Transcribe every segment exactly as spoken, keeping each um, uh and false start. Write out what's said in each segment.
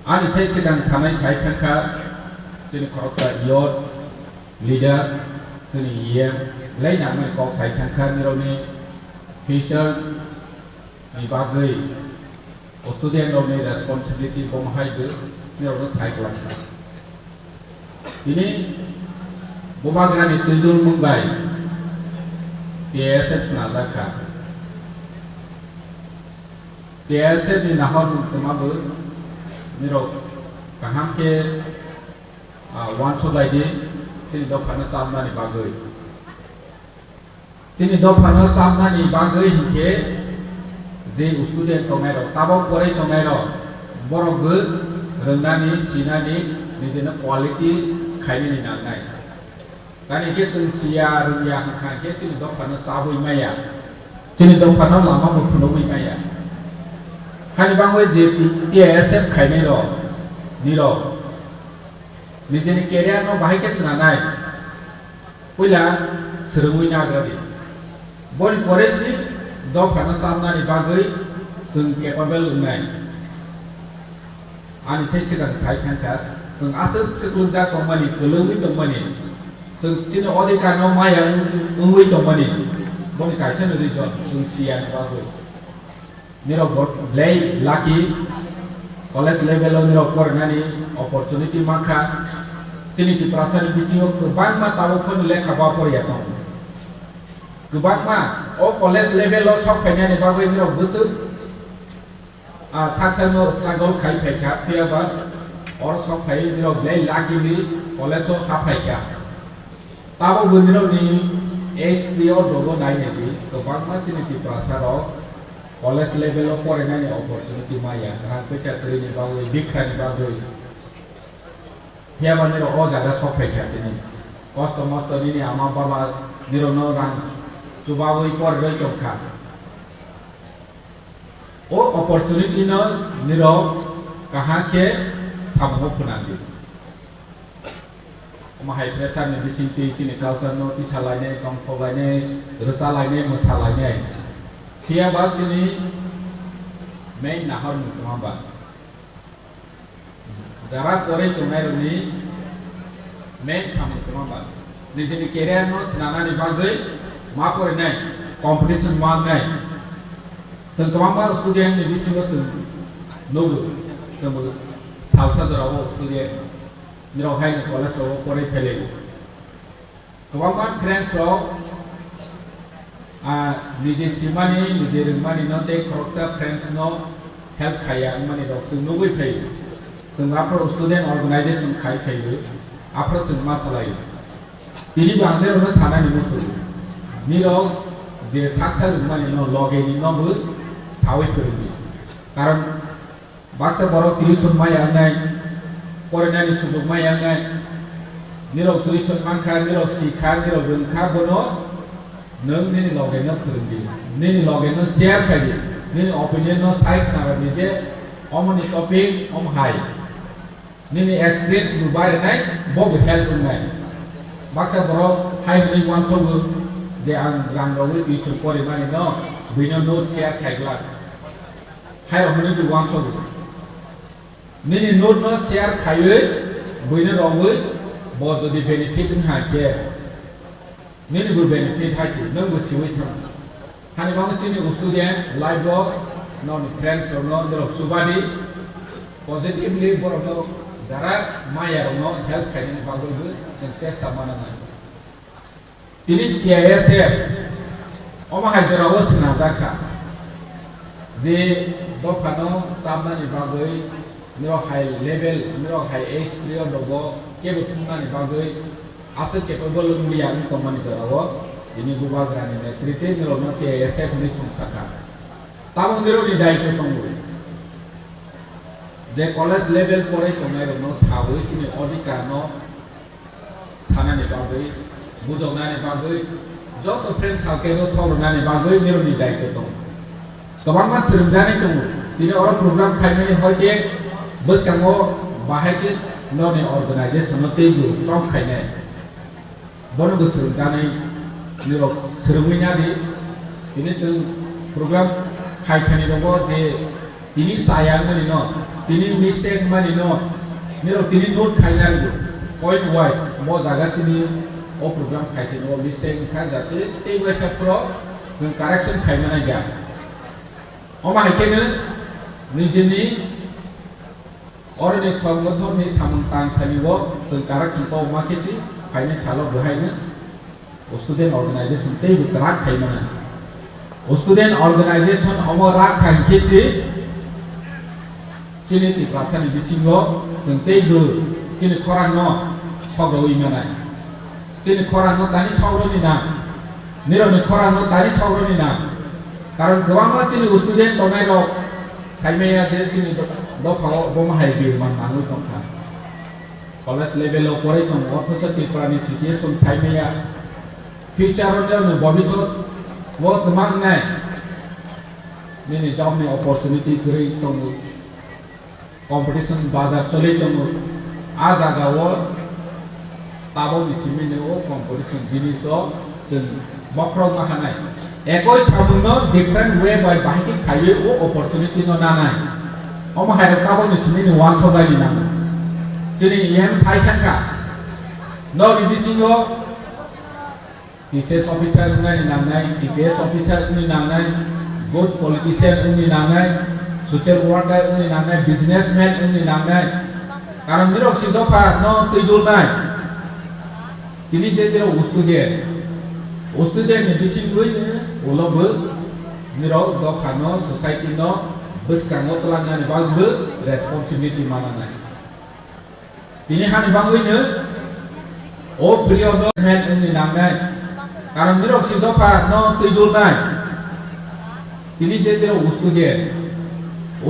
Ani sai swkang sanai sai thangkha, chini khoroksa youth leader, chini E M, belai nangmani kok sai thangkha, nirokni future ni bagwi student rokni responsibility bomo hai bo nirokno sai kwlangkha. Tini bubagrani twidulmung bai T S F swnamjakha. T S F ni nahor mung twma bo nirok kaham khe, ah, uansuk lai di, chini dophano chamnani bagwi. Chini dophano chamnani bagwi hinkhe je student tongnairok, tabok porai tongnairok, borok bo rwngnani, sinani, nijino quality khainani nangnai. Tani khe chwng siya, rwngya hwnkha khe chini dophano chabwi maya, chini dophano lama muthunogwi maya. Hani bangwi je T S F khainairok, nirok, nijini career no bahai khe chwnanai. Puila swrwngwi nagra di. Boni pore si dophano chamnani bagwi chwng capable wngnai. Ani sai swkang sai thangkha, chwng aswk swklugjak tongmani, kwlwngwi tongmani, chwng chini odhikar no maya wng-, wngwi tongmani, boni kaisa no reason chwng siyani bagwi. Nirok bo belai lucky, college level o nirok porinani opportunity mankha. Chini Tiprasani bisingo kwbangma tabuk phano lekha ba poriya tongo. Kwbangma o college level o sok phainani bagwi nirok bwswk, ah, sak sakno struggle khai phaikha, phiyaba oro sok phaiwi nirok belai luckily college o ha phaikha. Tabuk bo nirokni age period rogo nainai di, kwbangma chini Tiprasa rok college level o porinani opportunity maya, rang pesa kwrwini bagwi, bikhrani bagwi. Phiyaba nirok o jaga sok phaikha tini. Kosto mosto nini ama baba nirokno rang chubawi porirwi tongkha. O opportunity no nirok kaham khe samungo phunang di. Omo hai pressure ni bisingtwi chini culture no tisa lainai, tongthok lainai, rwcha lainai, mwsa lainai. Phiya ba chini main nahar mung tongma ba. Jara porwi tongnai rokni main samung tongma ba. Nijini career no swnamnani bagwi ma porinai, competition mangnai. Chwng kwbangma student ni bisingo chwng nugo, chwng salsa jorao student. Nirok haino college rogo porwi phailai. Kwbangma friends rok, ah, niji simani, niji rwngmani no tei khoroksa friends no help khaiya wngmani rok chwng nugwi phaio. Chwng aphro student organization khai phaio, aphro chwng ma salaio. Tini bo ang norokno sanani muchungo. Nirok je saksa rwngmani no loge ni no bo sawi phwrwngdi. Karon baksa borok tuition maya wngnai, porinani sujok maya wngnai, nirok tuition mankha, nirok sikha, nirok rwngkha, bono nwng nini loge no phwrwngdi, nini loge no share khaidi, nini opinion no sai khna rwdi je omoni topic om hai, nini experience bo barinai, bo bo help wngnai. Baksa borok hai hwnwi uansogo je ang rang rwwi tuition porimani no, buino note share khai glak. Hai rok hwnwi bo uansogo. Nini note no share khaiwi buino rogwi bo jodi benefit wng hai khe nini bo benefit hai se nwng bo siwi thang. Hani bagwi chini student life o noni friends rok no norok chubadi positively borok no jara maya rok no help khainani bagwi bo chwng chesta mananai. Tini T I S F omo hai jorao swnamjak kha je dophano chamnani bagwi, nirok hai level, nirok hai age period rogo kebo thumnani bagwi aswk capable wngya wng tongmani jorao tini Bubagrani netrite nirokno T I S F hwnwi chwng sakha. Tabuk nirokni daitw tongo je college level porai tongnairokno sawi chini odhikarno sanani bagwi, bujoknani bagwi, joto friend circle-o sorwnani bagwi nirokni daitw tongo. Kwbangma swrwngjaknai tongo. Tini oro program khaimani hoi khe bwskango bahai khe norokni organization-no teibo strong khainai. Bono bo swrwngjaknai nirok swrwngwi nadi. Tini chwng program khai thani rogo je Tini saya mani no, tini mistake mani no, nirok tini note khaina rwdi. Point wise, mo jaga chini o program khai tini o mistake wngkha jate tei waisa phuro chwng correction khaimana ja. Omo hai kheno nijini oroni chwng bothorni samung tang thani o chwng correction kok ma khe si phainai salo bwhaino. O student organization tei bo kwrak khai mano. O student organization omo rak khai khe si chini Tiprasani bisingo chwng tei bo chini khorang no sok rwi manai. Chini khorang no tani sok rwni nang. Nirokni khorang no tani sok rwni nang. Karon kwbangma chini student tongnai rok sai maya je chini dopha o bo mahai bil man nangwi tongkha. College level o porai tongo, othocho Tripura ni situation sai maya. Future o nini bobisot o twma wngnai. Nini job ni opportunity kwrwi tongo. Competition bazar choli tongo. A jaga o tabok ni simi ni o competition jinis o chwng bokhorok ma hanai. Ekoi samung no different way bai bahai khe khaiwi o opportunity no nanai. Omo hai rok tabok ni simi ni uansuk bai ni nango. Chini E M sai thangkha. Nokni bisingo T C S officer wngna ni nangnai, T P S officer wngni nangnai, good politician wngni nangnai, social worker wngni nangnai, businessman wngni nangnai. Karon nirok si dopha no twi dulnai. Tini je nirok student, student ni bisingtwi ulo bo nirok dopha no, society no bwskango twlangnani bagwi responsibility mananai. Tini hani bangwi no o period o man wngni nangnai. Karon nirok si dopha no twi dulnai. Tini je nirok student,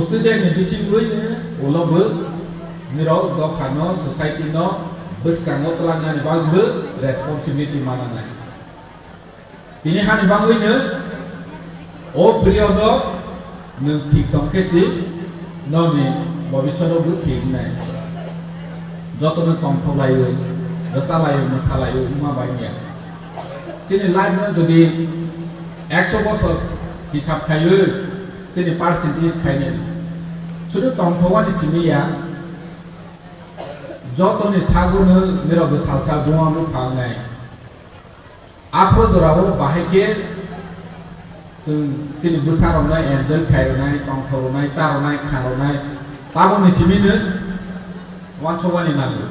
student ni bisingtwi ulo bo nirok dopha no, society no bwskango twlangnani bagwi responsibility mananai. Tini hani bangwi no o period o nwng thik tong khe si nokni bobisot o bo thik wngnai. Joto no tongthok laiwi, rwcha laiwi, mwsa laiwi wngma bai ya. Chini life no jodi ekso bosor hisab khaiwi chini percentage khainai. Sudu tongthok ani simi ya, joto ni sago no nirok bo salsa buma bupha wngnai. Aphro jorao bahai khe chwng chini bwsarokno enjoy khairwnai, tongthorwnai, charwnai, kharwnai, tabokni simi no uansukmani nango.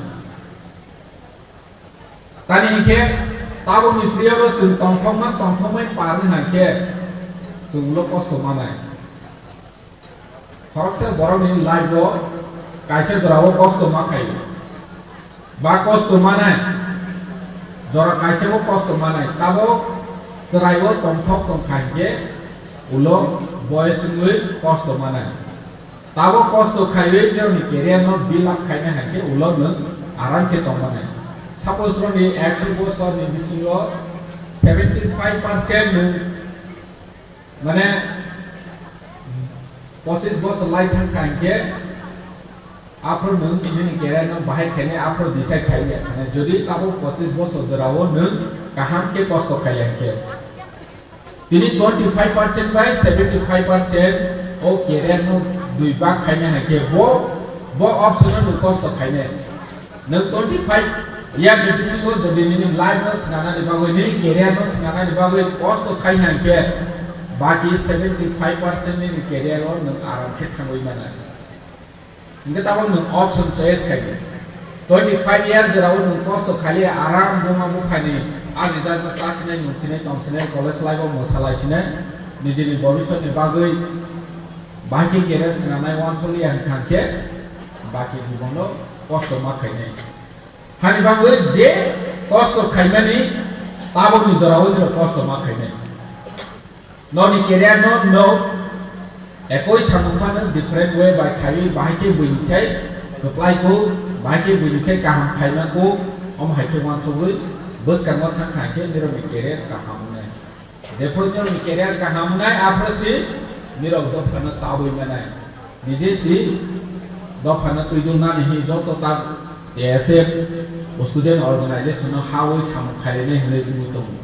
Tani hinkhe tabokni period o chwng tongthokma tongthokmai parni hai khe chwng ulo kosto manai. Khoroksa borokni life o kaisa jorao kosto ma khaio. Ba kosto manai, jora kaisa bo kosto manai. Tabok chwraio tongthok tongkha hinkhe ulo boyes wngwi kosto manai. Tabok kosto khaiwi nirokni career no build up khaina hai khe ulo nwng aram khe tong manai. Suppose nirokni ekso bosorni bisingo seventy five percent nwng Mane, pochis bosor lai thang kha hinkhe, aphuru nwng nini career no bahai khainai, aphuru decide khai ya. Mane, jodi tabuk pochis bosor jorao nwng kaham khe kosto khaiya hinkhe, tini twenty five percent bai seventy five percent o career no dui bak khaina hinkhe, bo, bo option no nwng kosto khainai. Nwng twenty five year ni bisingo jodi nini life no swnamnani bagwi, nini career no swnamnani bagwi kosto khai hwnkhe, baki seventy five percent nini career o nwng aram khe thangwi mano. Hinkhe tabuk nwng option choice khai di. Twenty five year jorao nwng kosto khaiya, aram buma buphani ajijak no chasinai, nungsinai, tongsinai, college life o mwsalaisinai, nijini bobisot ni bagwi bahai khe career swnamnai uansukliya hwnkha khe, baki jibon no kosto ma khainai. Hani bagwi je kosto khaimani, tabokni jorao nini kosto ma khainai. Nokni career no, no ekoi samung phano different way bai khaiwi, bahai khe buini sai kwplai kuk, bahai khe buini sai kaham khaima kuk, omo hai khe uansugwi bwskango thang kha khe nirokni career kaham wngnai. Jephru nirokni career kaham wngnai, aphuru si nirok dophano chabwi manai. Nije si dophano twidul nani hi joto tak T S F student organization no hawi samung khainai hinwi wngwi tongo.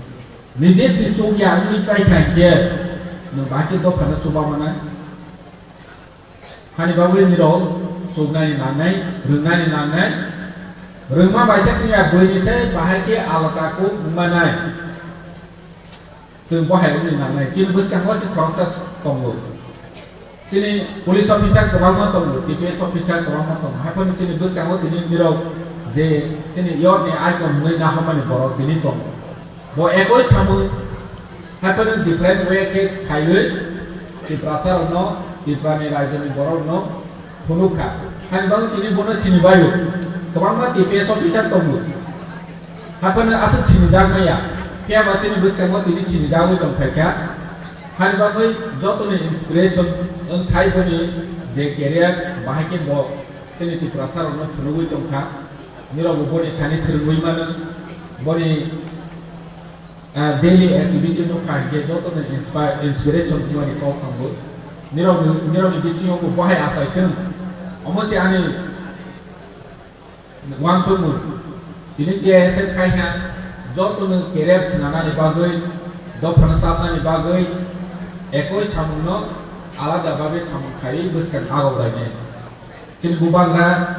Nije si chukya wngwi paikha hinkhe nwng bahai khe dophano chuba manai. Hani bagwi nirok chuknani nangnai, rwngnani nangnai. Rwngma baisa chini ya buini se bahai khe alaka kuk wngma nai. Chwng bohai wngwi nangnai. Chini bwskango se khoroksa tongo. Chini police officer kwbangma tongo, T P S officer kwbangma tongo. Haphano chini bwskango tini nirok je chini yorni icon hwnwi nahormani borok tini tongo. Bo ekoi samung haphano different way khe khaiwi Tiprasa rokno, Tripurani raijoni borokno phunukha. Hani bagwi tini bono sinibaio. Kwbangma T P S officer tongo. Haphano aswk sinijak maya. Phiya ba chini bwskango tini sinijagwi tongphaikha. Hani bagwi jotoni inspiration wngthai boni je career bahai khe bo chini Tiprasa rokno phunugwi tongkha. Nirokbo boni thani swrwngwi mano. Boni ah, daily activity no kha hinkhe joto no inspire, inspiration wngmani kok thango. Nirok, nirokni bisingo bo bohai achai thung. Omo se ani wansukmung. Tini K S F khai kha, joto no career swnamnani bagwi, dophano chapnani bagwi, ekoi samungno alada bagwi samung khaiwi bwskang agok lainai. Chini bubagra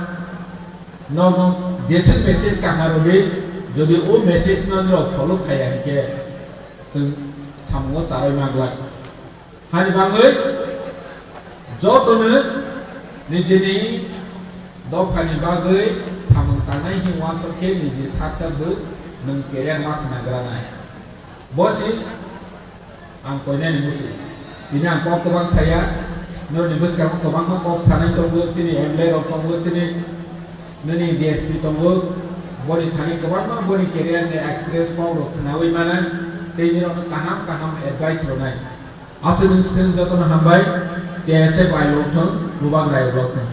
no, no, jesa message kaham rwdi, jodi o message no nirok follow khaiya hinkhe chwng samungo charwi manglak. Hani bagwi jotono nijini dophani bagwi samung tangnai hin wansok khe niji sak sak bo nwng career ma swnam granai. Bo si ang koinani musu. Tini ang kok kwbang saya, norokni bwskango kwbangma kok sanai tongo, chini M L A rok tongo, chini nini D S P tongo, boni thani kwbangma boni career ni experience kok rok khnaui manai, tei nirokno kaham kaham advice rwnai. Aswk nwng swkang jotono hambai, T S F I lok thung, bubagra I lok thung.